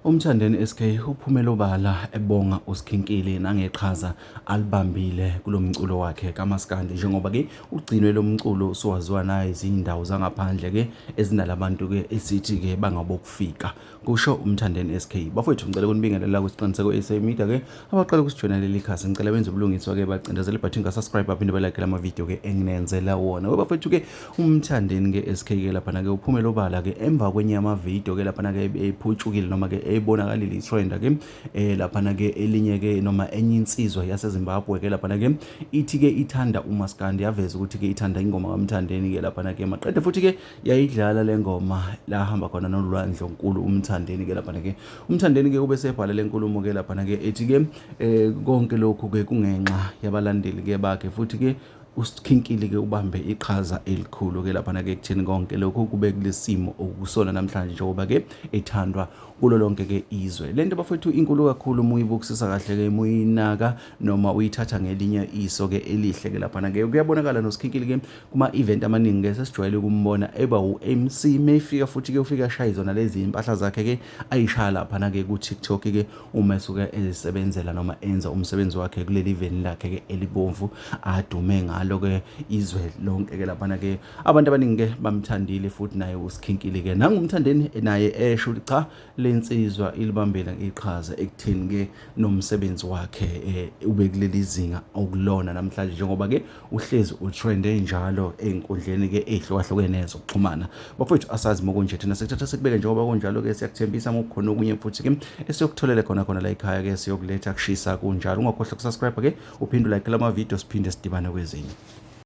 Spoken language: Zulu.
UMthandeni SK uphumele obala ebonga uSkhinkili nangeqhaza alibambile kulo mculo wakhe kamaskandi njengoba-ke ugcinwe lo mculo usuwaziwa nayizindawo zangaphandle-ke ezinalabantu-ke esithi-ke bangabokufika, kusho uMthandeni SK. Bafowethu ngicela ukunibingelela kwisiqiniseko SA Media ke abaqala ukusijoyina leli khasi ngicela benze ubulungiswa ke bacindezele ibhathini ka-subscribe baphinde balike lama video ke enginenzela wona. We bafowethu ke uMthandeni ke SK ke laphana ke uphumele obala ke emva kwenye yama video ke laphana ke ephutshukile noma ke ebonakalile itrend ke laphana ke elinye ke noma enye insizwa yaseZimbabwe ke laphana ke ithi ke ithanda uMaskandi yaveza ukuthi ke ithanda ingoma kaMthandeni ke laphana ke maqede futhi ke yayidlala le ngoma la hamba khona nolwandle onkulu uMthandeni ke laphana ke uMthandeni ke ube sebhala le nkulumo ke laphana ke ethi ke konke lokhu ke kungenxa yabalandeli ke bakhe futhi ke uSkhinkili ke ubambe iqhaza elikhulu ke laphana ke ekutheni konke lokhu kube kulesimo okusona namhlanje njengoba ke ethandwa kulo lonke ke izwe. Lento bafethu inkulu kakhulu uma uyibukisisa kahle ke muyinaka noma uyithatha ngelinye iso ke elihle ke laphana ke kuyabonakala noSkhinkili ke kuma event amaningi ke sesijwayele ukumbona eba u-MC mayifika futhi ke ufika ashaye zona lezi impahla zakhe ke ayishaya laphana ke ku TikTok ke uma esuke ezisebenzela noma enza umsebenzi wakhe kuleli veni lakhe ke elibomvu adume ngalo ke izwe lonke ke laphana ke abantu abaningi ke bamthandile futhi naye uSkhinkili ke nangumthandeni naye esho ukuthi cha lensizwa ilibambile iqhaza ekutheni ke nomsebenzi wakhe ube kuleli zinga okulona namhlanje njengoba ke uhlezi utrende njalo ey'nkundleni ke ey'hlukahlukene zokuxhumana. Bafowethu asazi mokunje thina sikuthatha sikubeke njengoba kunjalo ke siyakuthembisa ngokukhona okunye futhi ke esiyokutholele khona khona la ekhaya ke siyokuletha kushisa kunjalo. Ungakhohlwa ukusubscribe ke uphinde ulike lama video siphinde sidibane kwezinye.